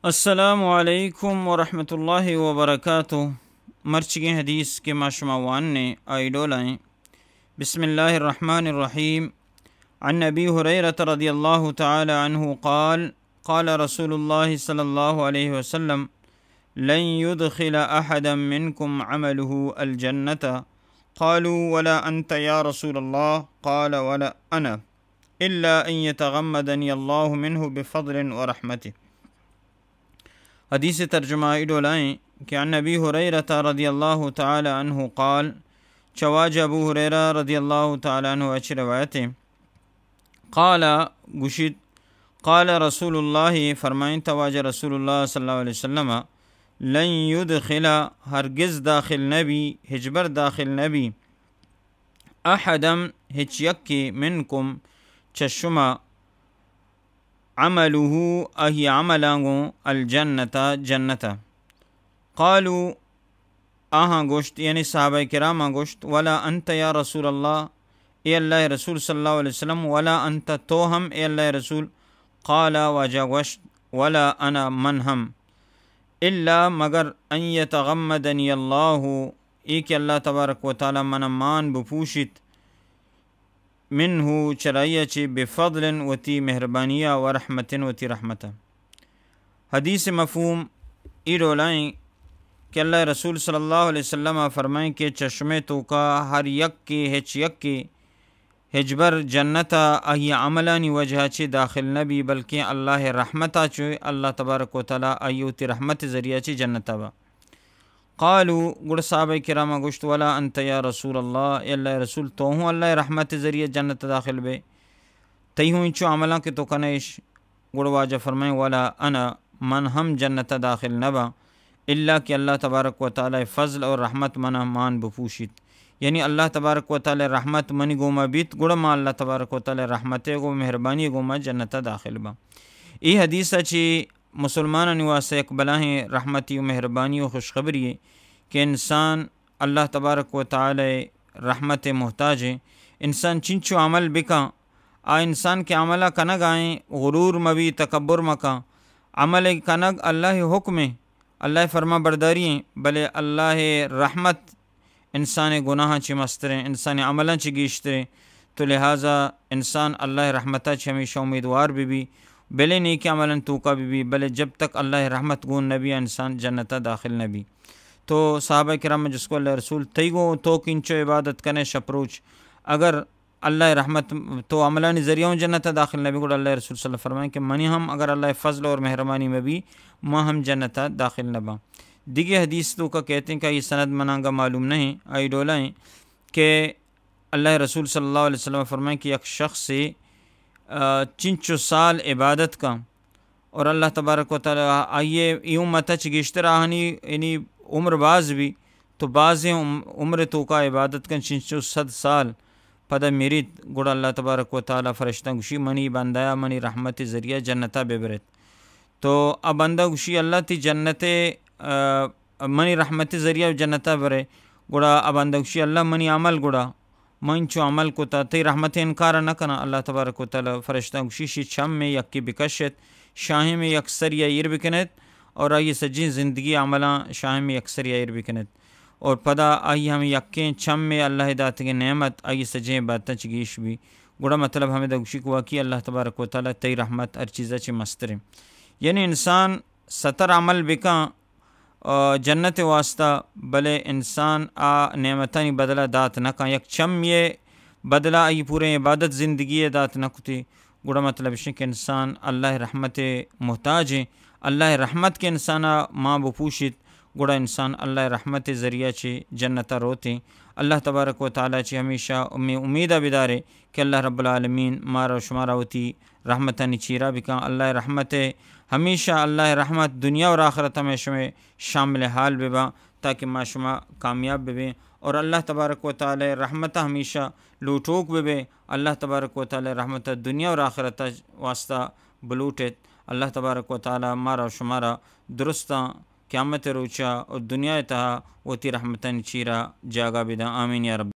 السلام علیکم ورحمۃ اللہ وبرکاتہ۔ مرچگیں حدیث کہ ما شما وانیں، آئی ڈولا ایں۔ بسم اللہ الرحمن الرحیم۔ عن ابی ہریرہ رضی اللہ تعالی عنہ قال، قال رسول اللہ صلی اللہ علیہ وسلم، لن يدخل أحدا منكم عمله الجنة، قالوا ولا أنت يا رسول الله، قال ولا أنا، إلا أن يتغمدني الله منه بفضل ورحمته۔ حدیث ترجمہ ای ڈولا ایں کہ عن ابی ہریرہ رضی اللہ تعالی عنہ قال، چواجہ ابو ہریرہ رضی اللہ تعالی عنہ اچ روایت ایں، قال، گوشیت، قال رسول اللہ، فرمائیں تواجہ رسول اللہ صلی اللہ علیہ وسلم، لن يدخل، ہرگز داخل نبی، ہچبر داخل نبی، احدا، ہچ یکے، منکم، چہ شما، عمله، آئی عملاں گوں، الجنت، جنت۔ قالوا، آہاں گوشت، یعنی صحابہ کراماں گوشت، ولا انت یا رسول اللہ، اے اللہ رسول صلی اللہ علیہ وسلم، ولا انت، تو ہم اے اللہ رسول، قال، واجہ گوشت، ولا انا، من ہم، الا، مگر، ان یتغمدنی اللہ، اے کہ اللہ تبارک و تعالی من مان بپوشیت، منہ، چرائی ء چہ، بفضل، وتی مہربانی ء، و رحمت، وتی رحمت ء۔ حدیث مفہوم ای ڈولائیں کہ اللہ رسول صلی اللہ علیہ وسلم ء فرمائیں کہ چہ شمے توکا ہر یکے، ہچ یکے، ہچبر جنت ء آئی عملانی وجہ چہ داخل نہ بی، بلکیں اللہ رحمت ء چہ، اللہ تبارک و تعالی آئی وتی رحمت ذریعہ چہ جنت ء با۔ قالوا، گڑا صحابہ کرام گوشت، ولا انت یا رسول اللہ، اے اللہ رسول، تو ہوں اللہ رحمت ذریعہ جنت داخل بے، تئی ہوں انچو عملاں کہ تو کنیش۔ گڑا واجہ فرمائیں، ولا انا، من ہم جنت داخل نہ باں، الا کہ اللہ تبارک و تعالی فضل اور رحمت منا مان بپوشیت۔ یعنی اللہ تبارک و تعالی رحمت منی گوما بیت، گڑا ما اللہ تبارک و تعالی رحمت گو مہربانی گوما جنت داخل باں۔ ای حدیث چی مسلمانانی واسطہ یک بلاہیں رحمتی و مہربانی و خوشخبری کہ انسان اللہ تبارک و تعالی رحمت محتاج ہے۔ انسان چنچو عمل بکاں، آ انسان کہ عمل کنگ آئیں، غرور مبی، تکبر مکاں۔ عمل کنگ اللہ حکم ہے، اللہ فرما برداری ہیں، بلے اللہ رحمت انسان گناہاں چہ مستریں، انسان عملاں چہ گیشتریں۔ تو لہذا انسان اللہ رحمتہ چہ ہمیشہ امیدوار بہ بی، بلے نیکیں عملاں توکا بہ بی، بلے جب تک اللہ رحمت گون نہ بی، انسان جنتا داخل نہ بی۔ تو صحابہ کرام جس کو، اللہ رسول، تئی گو تو کنچو عبادت کنے شپ روچ، اگر اللہ رحمت تو عملانی ذریعہ ہوں جنتا داخل نہ بی، گڑا اللہ رسول صلی اللہ علیہ وسلم فرمائیں کہ منی ہم اگر اللہ فضل اور مہربانی میں بی، ما ہم جنتا داخل نہ باں۔ دیگہ حدیث توکا کہتے ہیں کہ یہ سند منانگا معلوم نہیں، آئی ڈولا ہیں کہ اللہ رسول صلی اللہ علیہ وسلم فرمائیں کہ یک شخص، آ، چنچو سال عبادت کا اور اللہ تبارک و تعالی آئیے ای امت چ گیشتر آہنی یعنی عمر باز بی، تو بازیں عم-، عمر توکا عبادت کن چنچو صد سال پدا میریت، گڑا اللہ تبارک و تعالی فرشتہ گوشی، منی بندہ منی رحمت ذریعہ جنتا ببرت۔ تو آ بندہ گوشی، اللہ تی جنت، آ، منی رحمت ذریعہ جنتا برے۔ گڑا آ بندہ گوشی، اللہ منی عمل گڑا، من چو عمل کتا، تئی رحمت انکار نہ کنا۔ اللہ تبارک و تعالی فرشتہ گوشی، شی چم میں یکی بکشت، شاہیں میں یک سریا ایر بکنت اور آئی سجیں زندگی عملاں شاہیں میں یک سریا ایر بکنت۔ اور پدا آئی ہم یکیں چم میں اللہ داتگیں نعمت آئی سجیں باتاں چہ گیش بی۔ گڑا مطلب ہمیں دا گوشی کہ واقعی اللہ تبارک و تعالی تئی رحمت ہر چیزا چہ مستریں۔ یعنی انسان ستر عمل بکاں، آ، جنت واسطہ، بلے انسان آ نعمتانی بدلہ دات نہ کن۔ یک چم یہ بدلہ آئی پورے عبادت زندگی دات نہ کتی۔ گڑا مطلب اش کہ انسان اللہ رحمت محتاج ہیں۔ اللہ رحمت کے انسان ماں بپوشیت، گڑا انسان اللہ رحمت ذریعہ چہ جنت روتے۔ اللہ تبارک و تعالی چہ ہمیشہ امی-، امیدہ بدارے کہ اللہ رب العالمین مارا و شمارا وتی رحمتانی چیرا بکن۔ اللہ رحمت ہمیشہ، اللہ رحمت دنیا اور آخرت میں شمے شامل حال ببا، تاکہ ما شما کامیاب ببیں اور اللہ تبارک و تعالی رحمت ہمیشہ لوٹوک ببے۔ اللہ تبارک و تعالی رحمت دنیا اور آخرت واسطہ بلوٹت۔ اللہ تبارک و تعالی مارا و شمارا درستاں قیامت روچا اور دنیا تہا وتی رحمتانی چیرا جاگہ بدن۔ آمین یا رب۔